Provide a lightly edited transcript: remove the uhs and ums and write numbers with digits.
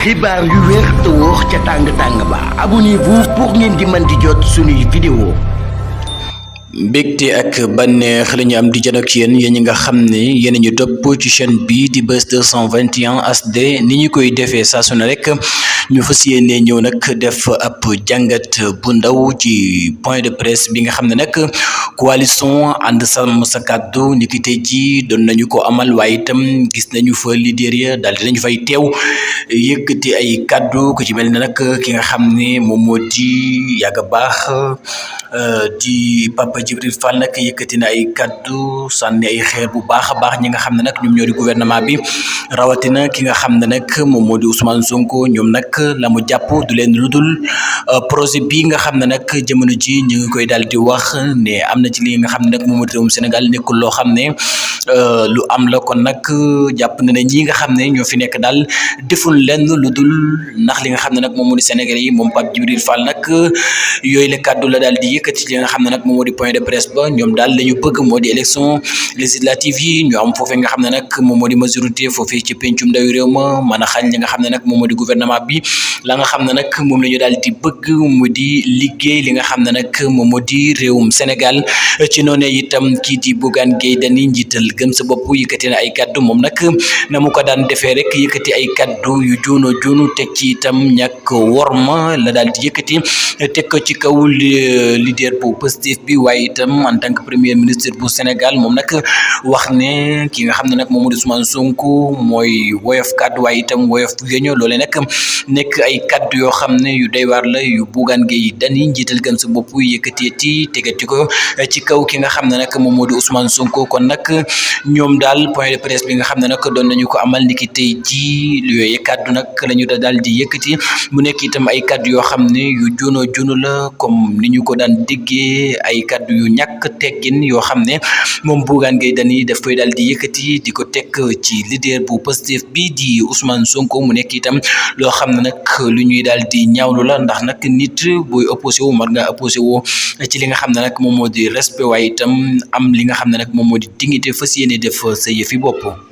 xibaar yu wér te wóor ca tàng ba abonnez-vous pour ngeen di mën di jot suñuy vidéo. mbégte ak bànneex la ñu am di jën ak yéen ñi nga xam ne yéen ñu topp ci chaîne bi di Buzz 221 HD ni ñu koy defee saa su ne rek ñu fas yéene ñëw nag def ab jàngat bu ndaw ci point de presse bi nga xam ne nag coalition ànd sàmm sa kàddu ni ki tey ji doon nañu ko amal waaye itam gis nañu fa leader ya daal dinañu fay teew yëkkati ay kàddu ku ci mel ne nag ki nga xam ne moom moo di yàgg baax di Papa Djibril Fall nag yëkkati na ay kaddu sànni ay xeer bu baax a baax ñi nga xam ne nag ñoom ñoo di gouvernement bi rawatina ki nga xam ne nag moom moo di Ousmane Sonko ñoom nag la mu jàpp du leen ludul projet bi nga xam ne nag jamono ji ñu ngi koy daal di wax ne am na ci li nga xam ne nag moom moo di réewum Sénégal nekkul loo xam ne lu am la kon nag jàpp na ne ñi nga xam ne ñoo fi nekk daal deful lenn lu dul ndax li nga xam ne nag moom moo di Sénégalais yi moom Pape Djibril Fall nag yooyu la kaddu la daal di yëkkati li nga xam ne nag moom moo di point de presse ba ñoom daal la ñu bëgg moo di élection législative yi ñu am foofee nga xam ne nag moom moo di majorité foofee ci pencum ndawi réew ma mën a xañ li nga xam ne nag moom moo di gouvernement bi la nga xam ne nag moom la ñu daal di bëgg mu di liggéey li nga xam ne nag moom moo di réewum Sénégal ci noonu itam kii di Bougane Gueye Dany njiital gëm sa bopp yëkkati na ay kaddu moom nag na mu ko daan defee rek yëkkati ay kaddu yu joonu teg ci itam ñàkk worma la daal di yëkkati teg ko ci kaw leader bu Pastef bi waaye itam en tant que premier ministre bu Sénégal moom nag wax ne ki nga xam ne nag moom moo di Ousmane Sonko mooy woyof kaddu waaye itam woyof géño loolee nag nekk ay kaddu yoo xam ne yu doy waar la yu Bougane Gueye Dany njiital gëm sa bopp yëkkateeti tegati ko ci kaw ki nga xam ne nag moom moo di Ousmane Sonko kon nag ñoom daal point de presse bi nga xam ne nag doon nañu ko amal niki tey ji yooyu kaddu nag la ñu daal di yëkkati mu nekk itam ay kaddu yoo xam ne yu jono la comme ni ñu ko daan déggee ay kaddu yu ñàkk teggin yoo xam ne moom Bougane Gueye Dany daf koy daal di yëkkati di ko teg ci leader bu Pastef bi di Ousmane Sonko mu nekk itam loo xam ne nag lu ñuy daal di ñaawlu la ndax nag nit booy opposé wu mar nga opposé woo ci li nga xam ne nag moom moo di respect waaye itam am li nga xam ne nag moom moo di dignité fas yéene def sa yëfi bopp